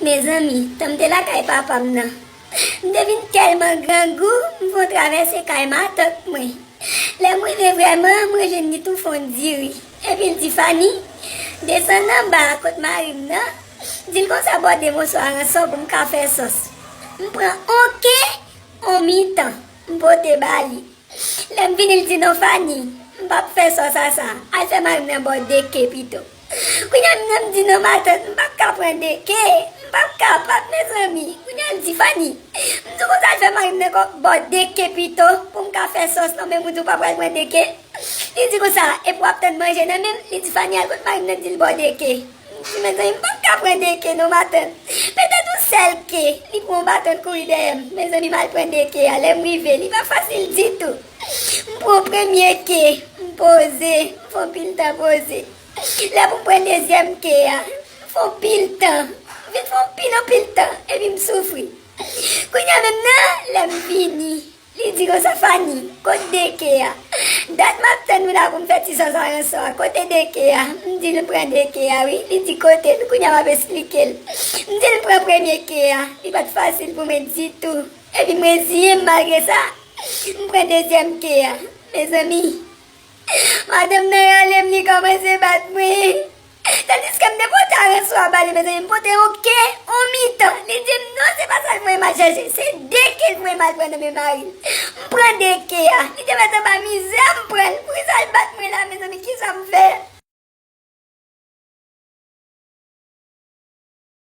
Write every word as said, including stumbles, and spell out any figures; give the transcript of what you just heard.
Mezanmi, tan m te lakay papa m nan, m te vin tèlman grangou, m fè yon travèse kay matant mwen. Lè m rive vrèman, mwen jwenn li tou fè yon diri. Epi l di, Fanny, desann anba kot mari m nan, di l konsa bòde moso aransò pou m ka fè sòs. M pran on ke, on mitan, m pote ba li. Lè m vini, l di, non, Fanny, m p ap fè sòs a sa. Al fè mari m nan ba w de ke pito. Kounye a, m di, non, matant, m p ap ka pran de ke. M p ap kapab, mezanmi. Kounye a, l di, Fanny, m di w konsa, al fè mari m nan ba w de ke pito pou m ka fè sòs, non, men m di w pa pral pran de ke. Li di konsa, epi w ap tann manje nan men m? Li di, Fanny, al kot mari m nan, di l ba w de ke. M di, mezanmi, m p ap ka pran de ke non, matant. Petèt yon sèl ke. Li pran yon baton, l kouri dèyè m. Mezanmi, m al pran de ke a. Lè m rive, li pa fasil ditou. M pran premye ke, m poze, m fè yon pil tan poze. Lè pou m pran dezyèm ke a, m fè yon pil tan. M vin fè yon pil, yon pil tan, epi m soufri. Kounye a menm nan, lè m vini, li di konsa, Fanny, kote de ke a? Dat m ap tann ou la pou m fè ti sòs aransò a. Kote de ke a? M di l m pran de ke a, wi. Li di kote l? Kounye a m ap esplike l. M di l m pran premye ke a. Li pa t fasil pou mwen ditou. Epi m reziyen m malgre sa. M pran dezyèm ke a. Mezanmi, madanm nan rale m, li kòmanse bat mwen. Tandiske m te pote aransò a ba li, mezanmi, m pote yon ke, yon mitan. Li di m non, se pa sa l voye m al chèche, se de ke l voye m al pran nan men mari l. M pran de ke a. Li te mèt anba mizè, m pran l. Poukisa l bat mwen la, mezanmi, kisa m fè?